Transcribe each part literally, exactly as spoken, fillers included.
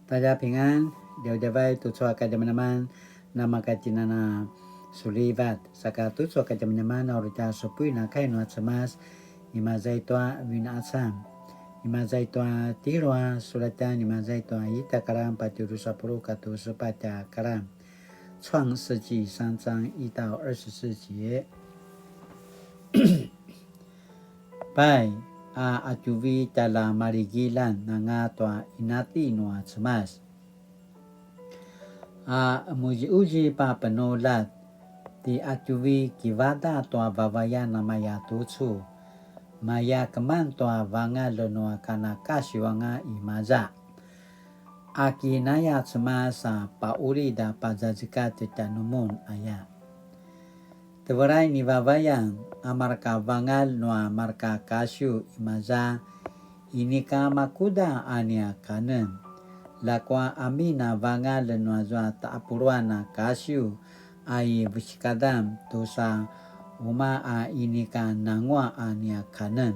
大家平安, djavadjavay tucu a kadjamadjaman, namakatjinana sulivat, saka tucu a kadjamadjaman a uri tja supuin a kai nua Cemas, imaza i tua Vinqacan, imaza i tua tjelu a sulatjan, imaza i tua ita a karan patje drusa puluq katua sepatj a karan. 创世纪三章一到二十四节。Pai, a qatjuvi tjalja maligilan anga tua qinati nua Cemas. A qemuziquzip a penuljat, ti qatjuvi kivadaq tua vavayan a maya tucu, maya keman tua vangalj nua kana kasiw anga imaza. A kinaya Cemas a paqulid a pazazekatj tjanumun aya. Tevelai ni vavayan a marka vangalj nua marka kasiw imaza, inika makuda a nia kanen. Ljakua amin a vangalj nuazua taqapuluan a kasiw a i vecekadan tusa uma a inika nanguaq a nia kanen.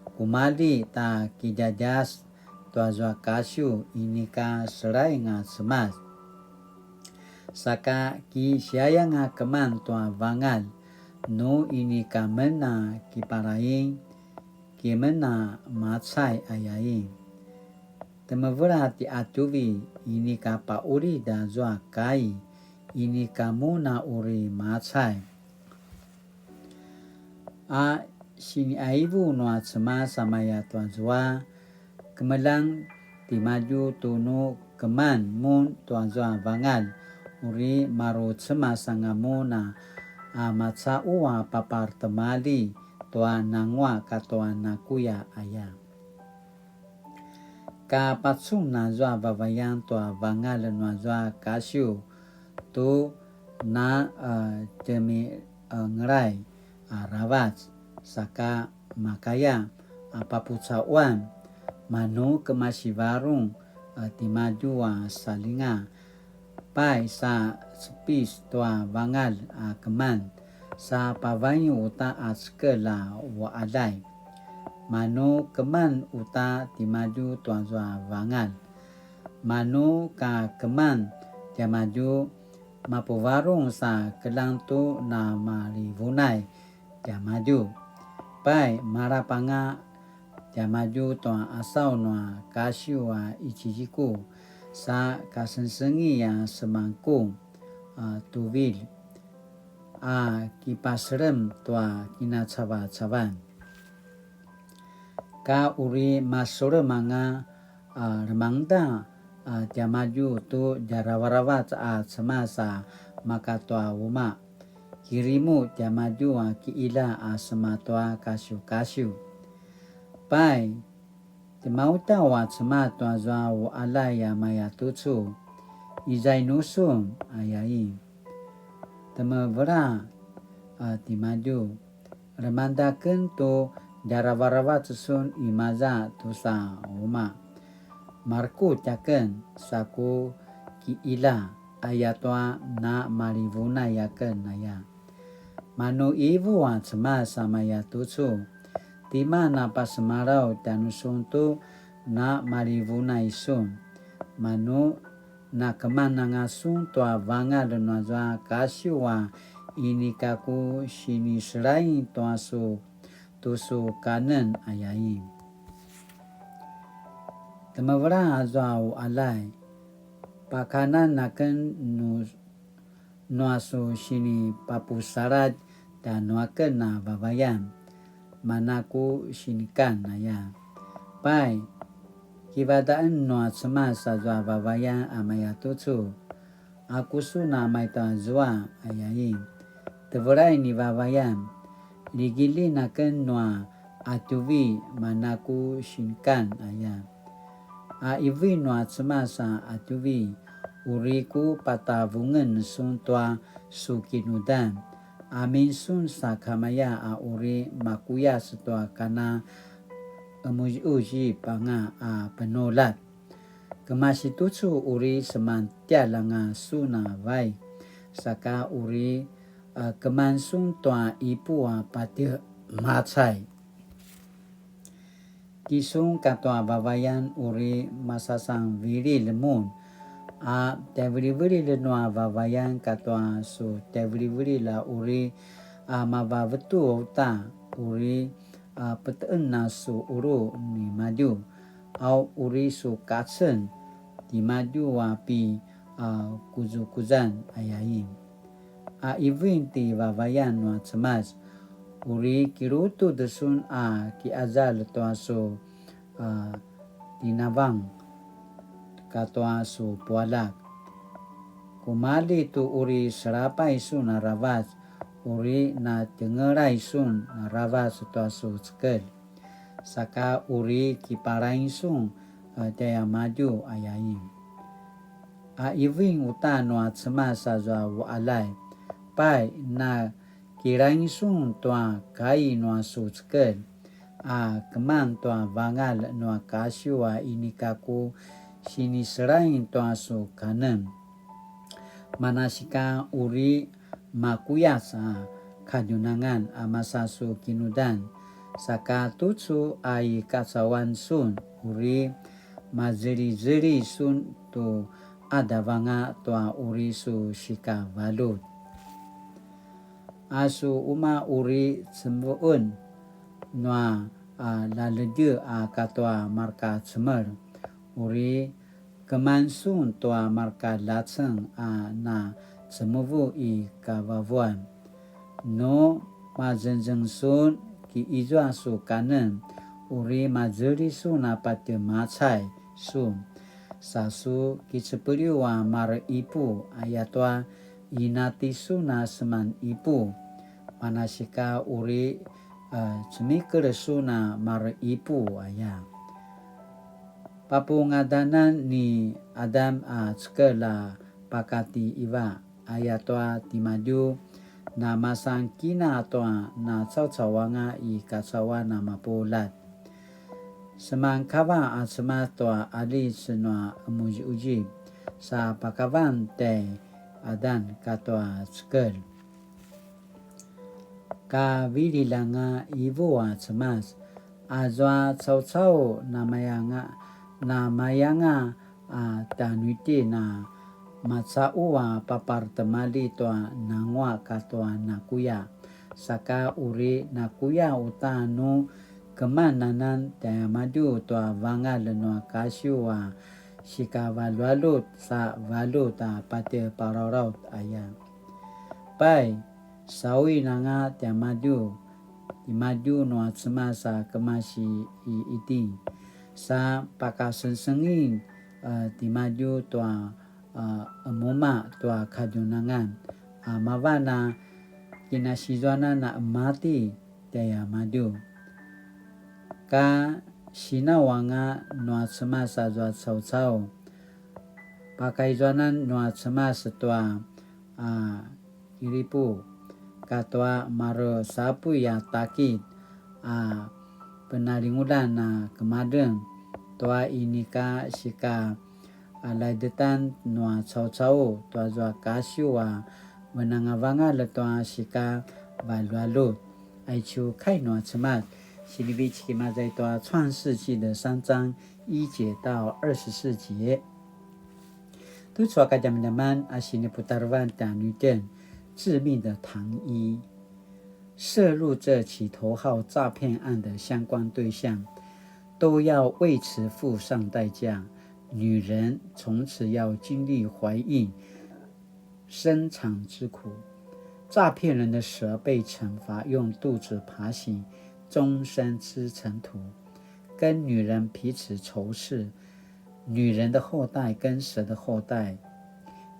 Kumalji ta kidjadjas tuazua kasiw inika selaing a Cemas. Saka kisiayang a keman tua vangalj, nu inika men a kipalaing, kimen a macay ayain. Temevela ti qatjuvi, inika paqulid azua kai, inika mun a uri macay. A siniqaivu nua Cemas a maya tuazua, kemeljang timadju tu nu keman mun tuazua vangalj, uri maru Cemas anga mun a, a macaqu a papartimalji tua nanguaq katua nakuya aya. Ka pacun azua vavayan tua vangalj nuazua kasiw tu na, a, tjemiqengelay aravac, saka makaya a papucaquan, manu kemasi varung, a, timadju a salinga, pai sa cepis tua vangalj a keman, sa pavain uta a cekelj a uqaljay. Manu keman uta timadju tuazua vangalj. Manu ka keman tiamadju mapuvarung sa keljang tu namalivunay tiamadju. Pai, malap anga tiamadju tua asaw nua kasiw a iciziku, sa kasengsengi a semangkung, a, tuvilj, a kipaselem tua kinacavacavan. Ka uri masulem anga, a, lemangda, a, tiamadju tu djaravaravac a Cemas a maka tua uma. Kirimu tiamadju a kiqila a sema tua kasiukasiu. Pai, temautaw a Cemas tuazua uqaljay a maya tucu, izua inu sun, ayain. Temevela, a, timadju, lemangda aken tu djaravaravac sun imaza tusa uma. Marekutj aken sa ku kiqila, ayatua namalivunay aken aya. Manu qivu a Cemas a maya tucu, tima na pasemalaw tjanusun tu namalivunay sun? Manu nakemananga sun tua vangalj nuazua kasiu a inika ku siniselaing tua su, tu su kanen, ayain. Temevela azua uqaljay, pakanan aken nu, nua su sinipapusaladj tjanuaken a vavayan, mana ku sinikan aya. Pai, kivadaqen nua Cemas azua vavayan a maya tucu, aku sun a maitua zua, ayain. Tevelai ni vavayan, ligilin aken nua qatjuvi, mana ku sinikan aya. A qivu nua Cemas a qatjuvi, uri ku patavungen sun tua su kinudan, amin sun sakamaya a uri makuyas tua kana qemuziquzip anga a penuljat. Kemasi tucu uri semantjal anga sun a vaik, saka uri, a, keman sun tua ipu a patje macay. Tisun katua vavayan uri masasanvililj mun, a tjaivilivililj nua vavayan katua su tjaivilivililj a uri a mavavetu uta, uri a pete'en a su ulu nimadju, a uri su kacen timadju a pi a kuzukuzan ayain. A qivuin ti vavayan nua Cemas, uri kilutud sun a ki'azalj tua su a tinavang katua su pualjak. Kumalji tu uri selapay sun aravac, uri na tjengelay sun aravac tua su cekelj, saka uri kipalaing sun a tjaimadju ayain. A qivuin uta nua Cemas azua u'aljay, pai na kilaing sun tua kai nua su cekelj, a keman tua vangalj nua kasiw a inika ku siniselaing tua su kanen. Manasika uri makuyac a kadjunangan a masa su kinudan, saka tucu a i kacauan sun, uri mazelizeli sun tu adavanga tua uri su sikavaljut. A su uma uri cemeven nua a laledje a katua marka cemel, uri keman sun tua marka ljaceng a na cemevu i kavavuan. Nu mazengzeng sun ki izua su kanen, uri mazeli sun a patje macay sun. Sa su kicepeliw a mareqipu, ayatua inati sun a seman qipu, manasika uri a cemikel sun a mareqipu aya. Papungadanan ni Adam a cekel a pakati Iva, ayatua timadju na masan kina tua na caucauanga i kacauan a mapuljat. Seman kava a Cemas tua alic nua emuziuzip, sa pakavan tjai Adan katua cekel. Kavililj anga ivu a Cemas, azua caucau namayanga, namayanga a tjanuitjen a macaqu a paparetimalji tua nanguaq katua nakuya. Saka uri nakuya uta nu keman anan tjaimadju tua vangalj nua kasiw a sikavaljualjut sa valjut a patje palalaut aya. Pai, sauin anga tiamadju, timadju nua Cemas a kemasi i Iting, sa pakasengsengin, eh, timadju tua, eh, emuma tua kadjunangan, a mavan a kinasizuanan a emati tjaimadju. Ka sinauanga nua Cemas azua caucau, pakaizuanan nua Cemas tua, a, Kilipu, katua maru sapuy a takit, a, penalingudan a kemadeng, tua inika sika, a, laidetan nua caucau, tua zua kasiw a venangavangal tua sika valjualjut. Aicu kai nua Cemas, sinivecik imaza i tua 创世纪的三章一节到二十四节. Tucu a kadjamadjaman a siniputarevan tjanuitjen, 致命的糖衣. 涉入这起头号诈骗案的相关对象，都要为此付上代价。女人从此要经历怀孕、生产之苦。诈骗人的蛇被惩罚，用肚子爬行，终身吃尘土。跟女人彼此仇视，女人的后代跟蛇的后代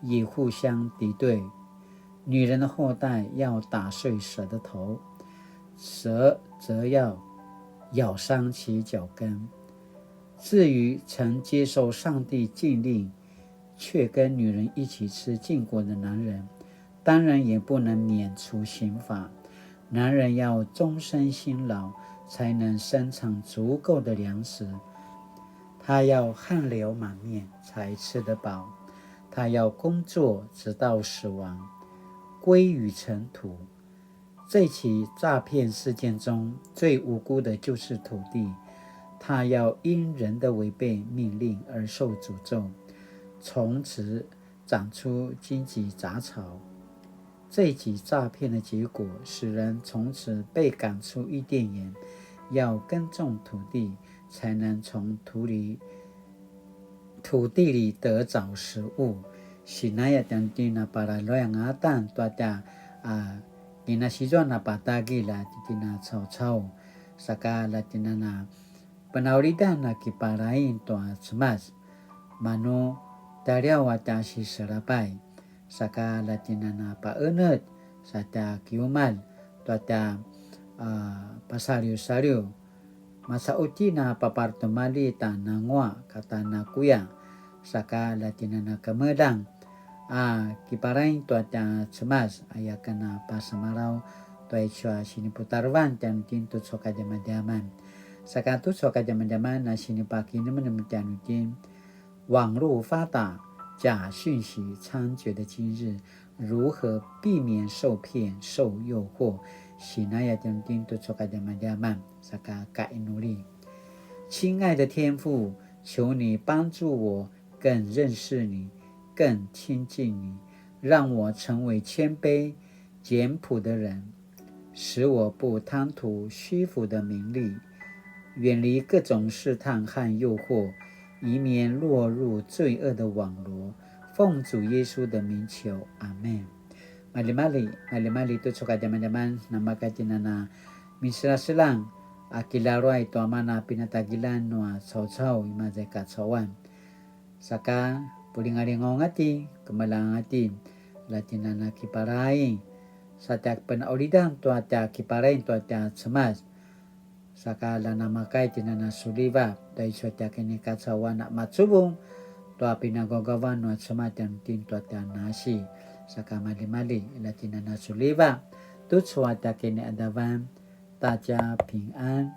也互相敌对。女人的后代要打碎蛇的头，蛇则要咬伤其脚跟。至于曾接受上帝禁令，却跟女人一起吃禁果的男人，当然也不能免除刑罚。男人要终身辛劳，才能生产足够的粮食。他要汗流满面才吃得饱，他要工作直到死亡，归于尘土。这起诈骗事件中最无辜的就是土地，他要因人的违背命令而受诅咒，从此长出荆棘杂草。这起诈骗的结果，使人从此被赶出伊甸园，要耕种土地，才能从土里土地里得着食物。Sinaya tjanuitjen a palaluay angata tua tja a kinasizuan a patagilj a titjen a caucau, saka la titjen a na penaulidan a kipalaing tua Cemas, manu taliaw a tja siselapay, saka la titjen a na paenetj sa tja kiumalj tua tja a pasaliusaliu. Masa utjin a papartumalji ta nangua kata nakuya, saka la titjen a na kemeljang a kipalaing tua tja Cemas, aya ken a pasemalaw tua aicu a siniputarevan tjanuitjen tucu a kadjamadjaman. Saka tucu a kadjamadjaman a sinipakinemenem tjanuitjen, 网路发达，假讯息猖獗的今日，如何避免受骗、受诱惑？Sinaya tjanuitjen tucu a kadjamadjaman, saka kainuli. 亲爱的天父，求你帮助我更认识你，更亲近你，让我成为谦卑、简朴的人，使我不贪图虚浮的名利，远离各种试探和诱惑，以免落入罪恶的网罗。奉主耶稣的名求，阿们。Maljimalji, maljimalji tucu a kadjamadjaman, namakatjinana miseljaseljang a kilaruay tua mana pinatagilan nua caucau i maza i kacauan. Saka pulingalingaw angati, kemeljang angati, la titjen a na kipalaing sa tja penaulidan tua tja kipalaing tua tja Cemas. Saka la namakay titjen a na suliva tua aicu a tja kinikacauan a macuvung tua pinagaugavan nua Cemas tjanuitjen tua tja nasi. Saka maljimalji la titjen a na suliva tucu a tja kiniadavan. 大家平安。